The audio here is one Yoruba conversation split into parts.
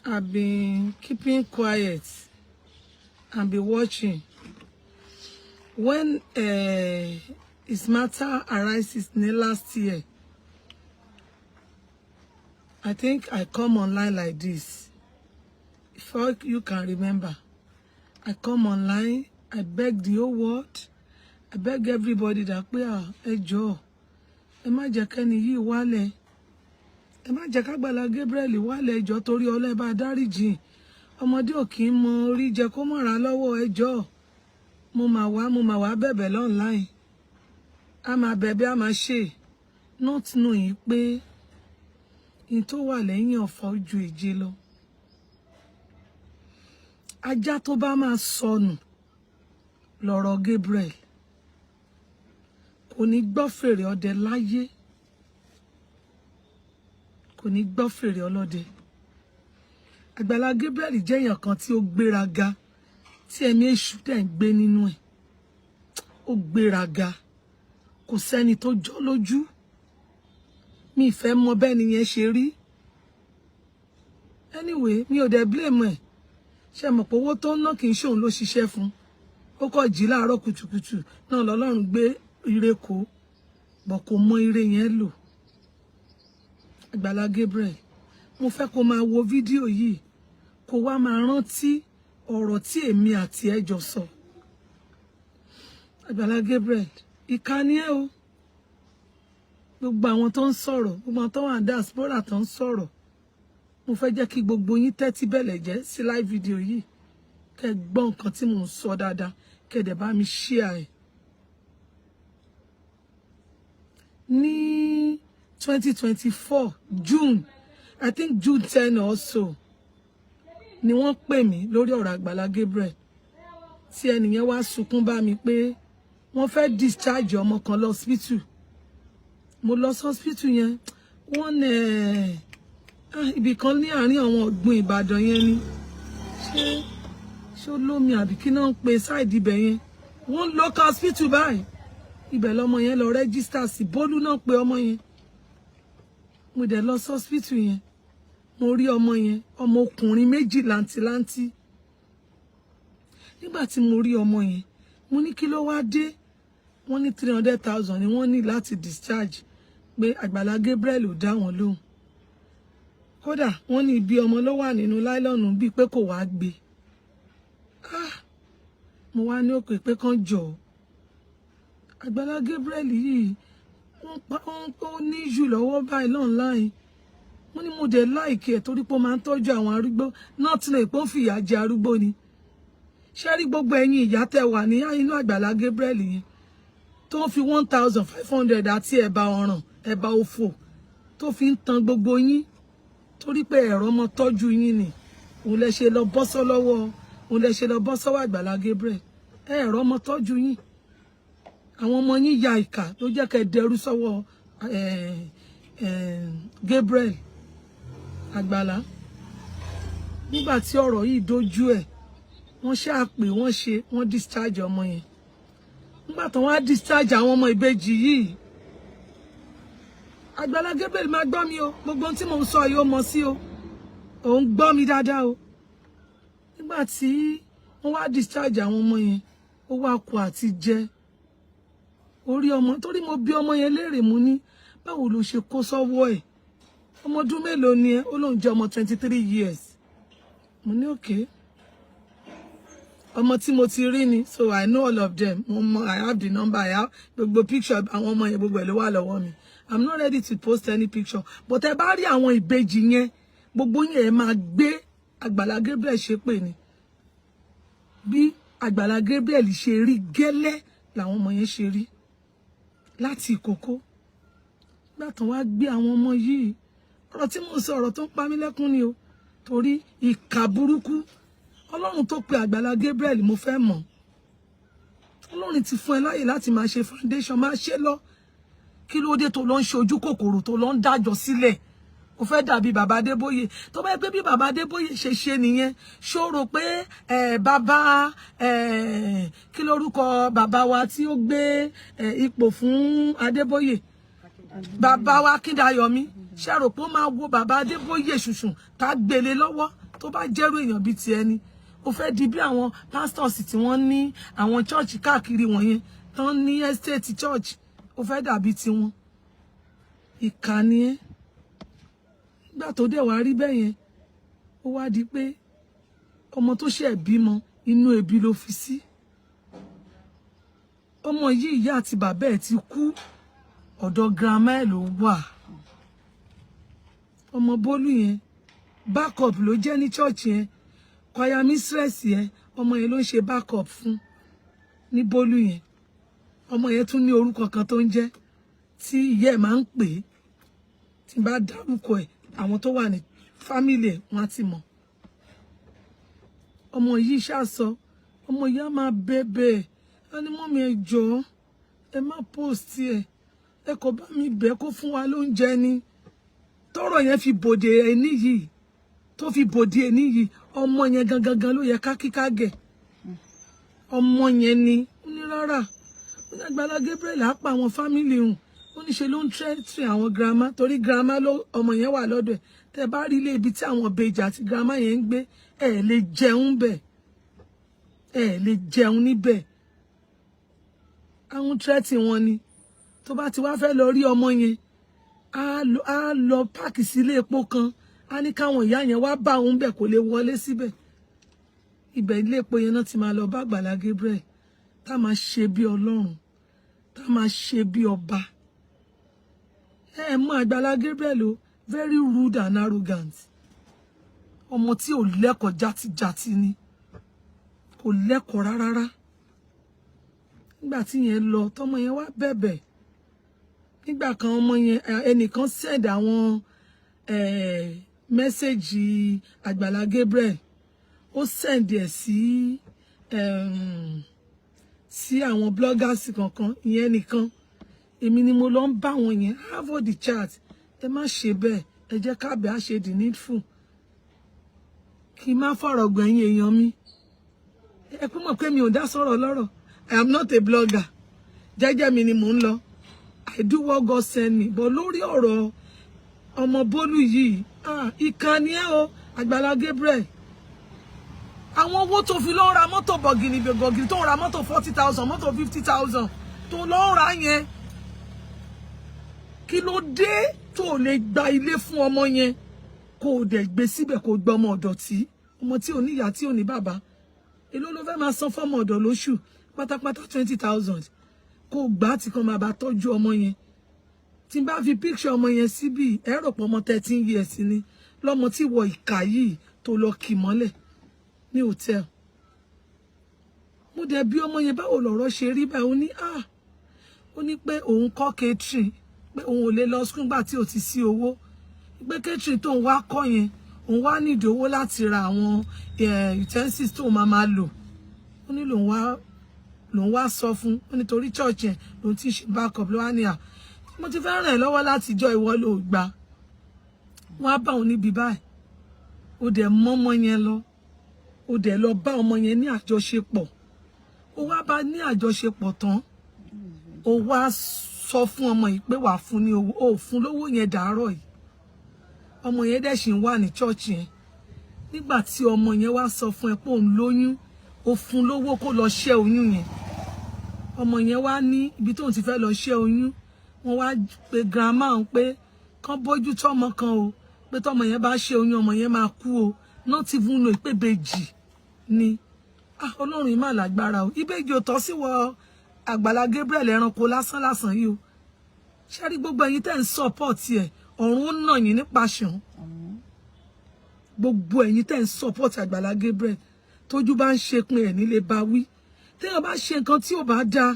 I've been keeping quiet and be watching. When his matter arises in last year, I think I come online like this. If all you can remember, I come online, I beg the whole world, I beg everybody that pé, "Ah, ẹ jọ̀ọ́, ẹ má jẹ́ kẹ́ni yìí wálẹ̀, ẹ má jẹ́ kágbàlá Gabriel wálẹ̀, ẹ jọ̀ọ́, torí Ọlọ́run, ẹ bá dáríjì. Ọmọdé ò kì í mọ orí jẹ kó mọ̀ra lọ́wọ́, ẹ jọ̀ọ́." Mo mà wá bẹ̀bẹ̀ online, a máa bẹ̀bẹ̀, a máa ṣe, not knowing pé in tó wà lẹ́yìn ọ̀fà ju èje lọ. Ajá tó bá máa sọnù lọ̀rọ̀ Gabriel, kò ní gbọ́ fèrè ọdẹ láyé, kò ní gbọ́ fèrè ọlọ́dẹ. Àgbàlá Gabriel jẹ́ èèyàn kan tí ó gbéraga, tí ẹ̀mí èṣù dẹ̀ ń gbé nínú ẹ̀. Ó gbéraga, kò sẹ́ni tó jọ́ lójú. Mi ì fẹ́ mọ bẹ́ẹ̀ nìyẹn ṣe rí. Anyway, mi ò dẹ̀ blame ẹ̀. Ṣe mọ̀ pé owó tó ń ná, kì í ṣòun ló ṣiṣẹ́ fún. Ó kọ̀ jí láàárọ̀ kùtùkùtù náà lọ́lọ́run gbé ire kó bọ̀, kò mọ ire yẹn lò. Àgbàlá Gabriel, mo fẹ́ kó máa wo fídíò yìí, kó wá máa rántí ọ̀rọ̀ tí èmi àti ẹ jọ sọ. Àgbàlá Gabriel, ìkà ni ẹ o. Gbogbo àwọn tó ń sọ̀rọ̀, gbogbo àwọn tó wà ní diaspora tó ń sọ̀rọ̀, mo fẹ́ jẹ́ kí gbogbo yín tẹ́tí bẹ̀lẹ̀ jẹ́ sí live video yìí, kẹ́ gbọ́ nǹkan tí mò ń sọ dáadáa, kẹ́ dẹ̀ bá mi share ẹ̀. Ní 2024 June, I think June 10 or so, ni wọ́n pè mí lórí ọ̀rọ̀ Àgbàlá Gabriel, tí ẹnìyẹn wá sunkún bá mi pé wọ́n fẹ́ discharge ọmọ kan lọ hospital. Mo lọ sí hospital yẹn, wọ́n ibì kan ní àárín àwọn ọ̀gbun Ìbàdàn yẹn ni. Ṣé olómi àbí kí náà ń pe side ibẹ̀ yẹn? Wọ́n local hospital báyìí, ibẹ̀ lọmọ yẹn lọ register sí. Bólú náà pé ọmọ yẹn. Mo dẹ̀ lọ sí hospital yẹn, mo rí ọmọ yẹn, ọmọ ọkùnrin méjì làǹtìlanti. Nígbà tí mo rí ọmọ yẹn, mo ní, "Kí ló wá dé?" Wọ́n ní 300,000 ni wọ́n ní láti discharge, pé Àgbàlá Gabriel ò dá wọn lóhùn. Kódà, wọ́n ní ibi ọmọ ló wà nínú láìlọ́ọ̀nù bíi pé kò wá gbé. Ah, mo wá ní òkè pé kán jọ Àgbàlá Gabriel yìí, wọ́n pa ó ní jù lọ́wọ́ báyìí online. Mo ní mo dẹ̀ like ẹ̀ torí pé ó máa ń tọ́jú àwọn arúgbó náà, tí náà ìpọ́n fìyà jẹ arúgbó ni. Ṣé rí gbogbo ẹ̀yin ìyá tẹ́ wà ní inú Àgbàlá Gabriel yẹn, tó ń fi 1500 àti ẹ̀bà ọ̀ràn, ẹ̀bà òfò, tó fi ń tan gbogbo yín, torí pé ẹ̀rọ ọmọ tọ́jú yín ni, òun lẹ ṣe lọ bọ́ sọ́wọ́, òun lẹ ṣe lọ bọ́ sọ́wọ́ Àgbàlá Gabriel. Ẹ̀rọ ọmọ tọ́jú yín, àwọn ọmọ yín ya ìkà ló jẹ́ kẹ́ dẹrú sọ́wọ́ Gabriel. Àgbàlá, nígbà tí ọ̀rọ̀ yìí dojú ẹ̀, wọ́n ṣáà pé wọ́n ṣe, wọ́n discharge ọmọ yẹn. Nígbà tó wọ́n á discharge àwọn ọmọ ìbejì yìí, Àgbàlá Gabriel, máa gbọ́ mi o. Gbogbo ohun tí mò ń sọ yìí, ó mọ sí o, òun gbọ́ mi dáadáa o. Nígbà tí wọ́n wá discharge àwọn ọmọ yẹn, ó wá kú àti jẹ orí ọmọ, torí mo bí ọmọ yẹn léèrè. Mo ní, "Báwo ló ṣe kó sọ́wọ́ ẹ̀? Ọmọ ọdún mélòó ni ẹ?" Ó lóun jẹ́ ọmọ 23 years. Mo ní, "Okay." Ọmọ tí mo ti rí ni, so I know all of them. Mo mọ, I have the number, I have gbogbo picture àwọn ọmọ yẹn, gbogbo ẹ̀ ló wà lọ́wọ́ mi. I'm not ready to post any picture, but ẹ bá rí àwọn ìbejì yẹn, gbogbo yẹn, ẹ máa gbé Àgbàlá Gabriel ṣépè ni. Bí Àgbàlá Gabriel ṣe rí gẹ́lẹ́ làwọn ọmọ yẹn ṣe rí láti ìkókó. Nígbà tó wá gbé àwọn ọmọ yìí, ọ̀rọ̀ tí mo sọ, ọ̀rọ̀ tó ń pa mí lẹ́kún ni o, torí ìkà burúkú. Ọlọ́run tó pe Àgbàlá Gabriel, mo fẹ́ mọ̀. Ọlọ́run ti fún ẹ láyè láti máa ṣe foundation, máa ṣe lọ. Kí ló dé tó lọ ń ṣe ojú kòkòrò, tó lọ ń dájọ́ sílẹ̀? Ó fẹ́ dàbí bàbá Adébóyè. Tó bá yẹ pé bí bàbá Adébóyè ṣe ṣe nìyẹn, ṣó rò pé ẹ bàbá ẹ, kí lórúkọ bàbá wa tí ó gbé ẹ ipò fún Adébóyè, bàbá wa Akíndayọ̀mí, ṣe rò pé ó máa wo bàbá Adébóyè ṣùṣùn tá gbélé lọ́wọ́? Tó bá jẹ́rú èèyàn bíi tiẹ̀ ni, ó fẹ́ di bí àwọn pastors tí wọ́n ní àwọn church káàkiri wọ̀nyẹn, tán ní estate church, ó fẹ́ dàbí tiwọn. Ìkà ni ẹ́. Nígbà tó dẹ̀ wá rí bẹ́ẹ̀ yẹn, ó wá di pé ọmọ tó ṣẹ̀ bímọ, inú ebi ló fi sí ọmọ yìí. Ìyá àti bàbá ẹ̀ ti kú, ọ̀dọ̀ grandma ẹ̀ ló wà. Ọmọ Bólú yẹn, backup ló jẹ́ ní church yẹn. Choir mistress yẹn, ọmọ yẹn ló ń ṣe backup fún ní Bólú yẹn. Ọmọ yẹn tún ní orúkọ kan tó ń jẹ́ tí ìyá ẹ̀ máa ń pè é. Tí n bá dárúkọ ẹ̀, àwọn tó wà ní family ẹ̀, wọ́n á ti mọ̀. Ọmọ yìí ṣàṣọ, ọmọ yìí á máa bẹ̀bẹ̀, á ní, "Mummy, ẹ jọ̀ọ́, ẹ má post ẹ̀, ẹ kò bá mi bẹ̀ kó fún wa lóúnjẹ." Ni tọ́rọ̀ yẹn fi bòde ẹni yìí, tó fi bòde ẹni yìí, ọmọ yẹn gangan gan ló yẹ ká kíká gẹ̀. Ọmọ yẹn ni ó ní rárá, ó ní Àgbàlá Gabriel á pa àwọn family hùn. Ó ní ṣe ló ń threaten àwọn grandma, torí grandma ló ọmọ yẹn wà lọ́dọ̀ ẹ̀. Tẹ́ bá rí ilé ibi tí àwọn ìbejì àti grandma yẹn ń gbé, ẹ lè jẹun bẹ̀, ẹ lè jẹun níbẹ̀. Àwọn threaten wọn ni. Tó bá ti wá fẹ́ lọ rí ọmọ yẹn, á lọ park sílé epo kan, á ní káwọn ìyá yẹn wá bá òun bẹ̀, kó lè wọlé síbẹ̀. Ibẹ̀ ilé epo yẹn náà ti máa lọ bá Àgbàlá Gabriel, tá máa ṣe bí Ọlọ́run, tá máa ṣe bí ọba. Ẹ mọ Àgbàlá Gabriel o, very rude and arrogant. Ọmọ tí ò lẹ́kọ̀ọ́, játijàti ni, kò lẹ́kọ̀ọ́ rárá. Nígbà tí yẹn lọ, tọmọ yẹn wá bẹ̀bẹ̀. Nígbà kan, ọmọ yẹn, ẹnìkan send àwọn message Àgbàlá Gabriel, ó send ẹ̀ sí àwọn bloggers kankan. Ìyẹn nìkan, èmi ni mo lọ ń bá wọn yẹn have all the chat. Ẹ má ṣe bẹ́ẹ̀, ẹ jẹ́ kábẹ́ á ṣe the needful. Kí n má fọ̀rọ̀ gbẹ̀yìn èèyàn mi, ẹ kú mọ̀ pé mi ò dá sọ̀rọ̀ lọ́rọ̀. I am not a blogger. Jẹ́jẹ́ mi ni mò ń lọ. I do what God send me. But lórí ọ̀rọ̀ ọmọ Bólú yìí, ah, ìkànnì ẹ o, Àgbàlá Gabriel. Àwọn owó tó fi lọ ra mọ́tò bọ̀gìnì bọ̀gìnì, tó ń ra mọ́tò 40,000, mọ́tò 50,000 tó lọ ń ra yẹn, kí ló dé tó lè gba ilé fún ọmọ yẹn, kó o dẹ̀ gbé síbẹ̀, kó o gbé ọmọ ọ̀dọ̀ tí ọmọ tí ò ní ìyá, tí ò ní bàbá? Èló ló fẹ́ máa san fọ́mọ ọ̀dọ̀ lóṣù pátápátá? 20,000. Kó o gbà á tí kan máa bá tọ́jú ọmọ yẹn. Tí n bá fi picture ọmọ yẹn síbí, ẹ rò pé ọmọ 13 years ni. Lọ́mọ tí wọ ìkà yìí tó lọ kì mọ́lẹ̀ ní hòtẹ́ẹ̀lì. Mo dẹ̀ bí ọmọ yẹn, báwo lọ̀rọ̀ ṣe rí báyìí? Ó ní, ah, ó ní pé òun kọ́ catering, pé òun ò lè lọ school gbà tí ò ti sí owó, pé catering tóun wá kọ́ yẹn, òun wá nídìí owó láti ra àwọn utensils tóun máa máa lò. Ó ní lòun wá sọ fún ó, nítorí church yẹn lòun ti ṣe backup, ló wá ní, à, mo ti fẹ́ ràn ẹ́ lọ́wọ́ láti jọ, ìwọ ló gbà. Wọ́n á bá òun níbi báyìí. Ó dẹ̀ mọ́mọ́ yẹn lọ, ó dẹ̀ lọ bá ọmọ yẹn ní àjọṣepọ̀. Ó wá bá ní àjọṣepọ̀ tán, ó wá sọ fún ọmọ yìí pé wàá fún ní owó. Ó fún lówó yẹn dàárọ̀ yìí. Ọmọ yẹn dẹ̀ ṣì ń wà ní church yẹn. Nígbà tí ọmọ yẹn wá sọ fún ẹ pé òun lóyún, ó fún lówó kó lọ ṣẹ́ oyún yẹn. Ọmọ yẹn wá ní ibi tóun ti fẹ́ lọ ṣẹ́ oyún, wọ́n wá pe grandma òun pé kán bójú tọ́mọ kan o, pé tọ́mọ yẹn bá ṣe oyún, ọmọ yẹn máa kú o. Not even know pé ìbejì ni. Ah, Ọlọ́run yìí mà lágbára o. Ìbejì ò tọ́ sí wọ Àgbàlá Gabriel, ẹranko lásán lásán yìí o. Ṣé rí gbogbo ẹ̀yin tẹ́ ń support ẹ̀, ọ̀run ó nà yín nípa ṣàn. Gbogbo ẹ̀yin tẹ́ ń support Àgbàlá Gabriel, tójú bá ń ṣepin ẹ̀ nílé bá wí. Téèyàn bá ṣe nǹkan tí ò bá dáa,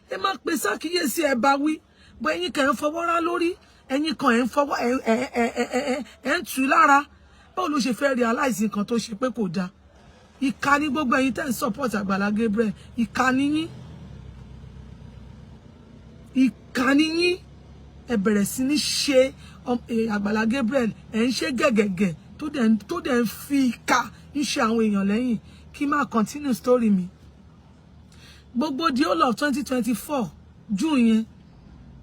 ẹ má pe sákìyèsí, ẹ bá wí bọ́. Ẹ̀yin kàn ń fọwọ́ rá lórí, ẹ̀yin kan ẹ̀ ń fọwọ́ ẹ̀ ẹ̀ ẹ̀ ẹ̀ ẹ̀ ń tù lára. Báwo ló ṣe fẹ́ realize nǹkan tó ṣe pé kò dáa? Ìkà ní gbogbo ẹ̀yin tẹ́ ń support Àgbàlá Gabriel. Ìkà ní yín, ìkà ní yín. Ẹ bẹ̀rẹ̀ sí ní ṣe Àgbàlá Gabriel, ẹ̀ ń ṣe gẹ̀gẹ̀gẹ̀, tó dẹ̀ ń fi ìkà ń ṣe àwọn èèyàn lẹ́yìn. Kí máa continue story mi. Gbogbo the whole of 2024 June yẹn,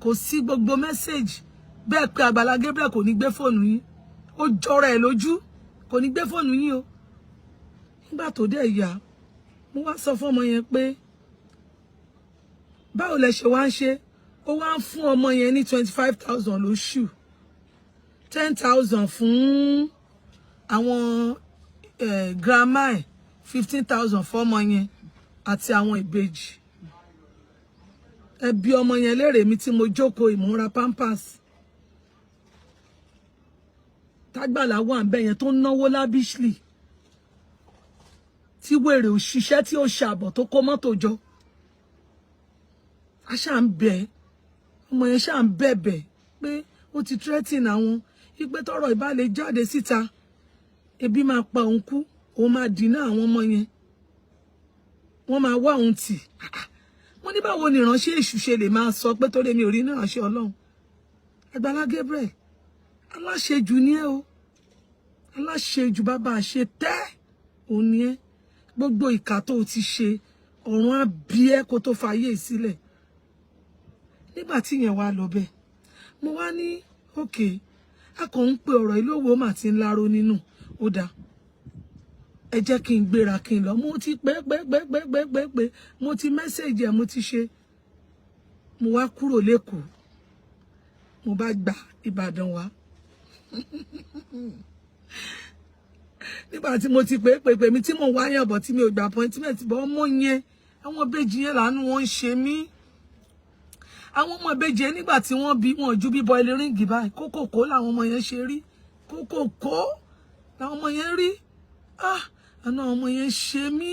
kò sí gbogbo message bẹ́ẹ̀ pé Àgbàlá Gabriel kò ní gbé fóònù yín. Ó jọra ẹ̀ lójú. Kò ní gbé fóònù yín o. Nígbà tó dẹ̀ yá, mo wá sọ fún ọmọ yẹn pé báwo lẹ ṣe wá ń ṣe. Ó wá ń fún ọmọ yẹn ní 25,000 lóṣù, 10,000 fún àwọn grandma ẹ̀, 15,000 fọ́mọ yẹn àti àwọn ìbejì. Ẹbí ọmọ yẹn léèrè mi tí mo jókòó ìmúra pampers tágbàlá wà ń bẹ yẹn tó ń náwó lavishly, tí wèrè òṣìṣẹ́ tí ó ṣàbọ̀ tó kó mọ́tò jọ. A ṣáà ń bẹ ọmọ yẹn, ṣáà ń bẹ̀bẹ̀ pé ó ti threaten àwọn wípé tọ́rọ̀ ìbá lè jáde síta, ebi máa pa òun kú, òun máa dínà àwọn ọmọ yẹn, wọ́n máa wá òun tì. Wọ́n ní báwo ni ìránṣẹ́ èṣù ṣe lè máa sọ pé torí mi ò rí ní ìránṣẹ́ Ọlọ́run. Àgbàlá Gabriel, aláṣejù ni ẹ o, aláṣejù bàbá àṣe tẹ́ òun ni ẹ. Gbogbo ìkà tó o ti ṣe, ọ̀run á bí ẹ kó tó fàyè sílẹ̀. Nígbà tí yẹn wá lọ bẹ́ẹ̀, mo wá ní òkè a kàn ń pe ọ̀rọ̀ ìlú òwò mà ti ń láró nínú. Ó dáa, ẹ jẹ́ kí n gbéra kí n lọ. Mo ti pé pé pé pé pé pé pé, mo ti message ẹ̀, mo ti ṣe. Mo wá kúrò lẹ́kọ̀ọ́, mo bá gba Ìbàdàn wá. Nígbà tí mo ti pé pé pé mi tí mo wá yàn bọ̀ tí mi ò gba appointment bọ́, ọmọ yẹn, àwọn ìbejì yẹn, làánú wọn ń ṣe mí. Àwọn ọmọ ìbejì yẹn, nígbà tí wọ́n bí wọn ju bíbọ ilé ríǹgì báyìí, kókòkó làwọn ọmọ yẹn ṣe rí, kókòkó làwọn ọmọ yẹn rí. Ah, àánú àwọn ọmọ yẹn ṣe mí.